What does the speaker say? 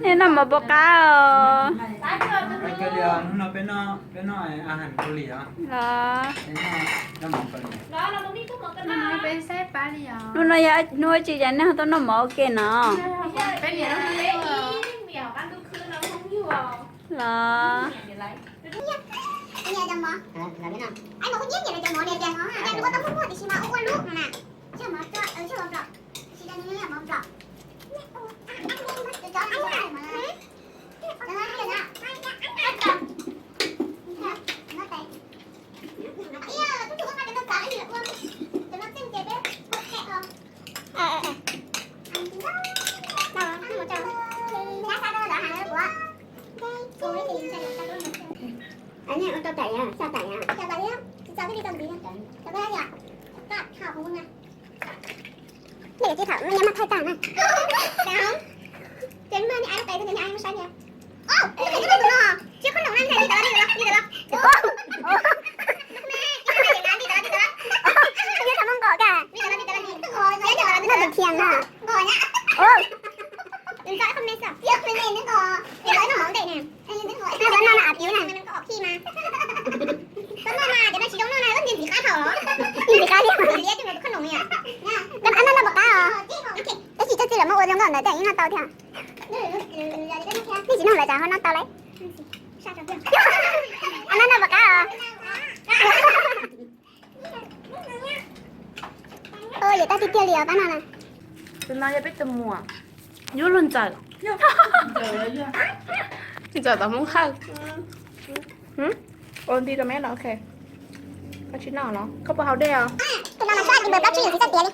Nej noj mov puas qab os? Los, hnub no yog hnub tsis cas nej ho tuaj noj mov ua ke no. Los, Ua tau tải à, sao tải à? Tải cái đi tao gửi cho. Tao có nhắn nhá. Tao có nhắn nhá. Cái này cái thảo nó nhắm mắt thay tàn này. Đéo. Trên mưa thì ai lúc đấy thì ai mới sai nhỉ? Ô, cái này cái tụi nó. Chiếc khăn lồng này đi tao đi tao đi tao đi. Ô. Mẹ, cái này cái đi tao đi tao đi. Không biết thằng mông cỏ cả. Đi tao đi tao đi. Nó bình thường à. Ngồi nhá. Ô. Đừng cho không nên sao. Tiếp với nên nó có. Cái đó nó mỏng đậy nè. Nó vẫn non nó áp yếu nè. Tao no na, cov no tsis zoo no na, wb ntim ntxiv qab hau os. Ntim ntxiv qab thiab. Ntim ntxiv qab thiab mas khab noom yom. Tab sis no no pom qab os. Tab sis txoj txij lawv muab ua zoo nkauj ntawd tej ib no tau thiab. Nej tsis noj lawv tsam ho noj tau lauj. No no pom qab os. Ua yam tag tiag tiag li os pab no na. Tus no yog peb tus muam. Yuav luag ntxawm. Ntxawm tom Hmoob Hawj. Ua nti rau meb no, ok. Koj tsis noj los koj puas haus dej os? Tus no mas sab ib npawg plaub tsib yeej tsis txawj tiav li.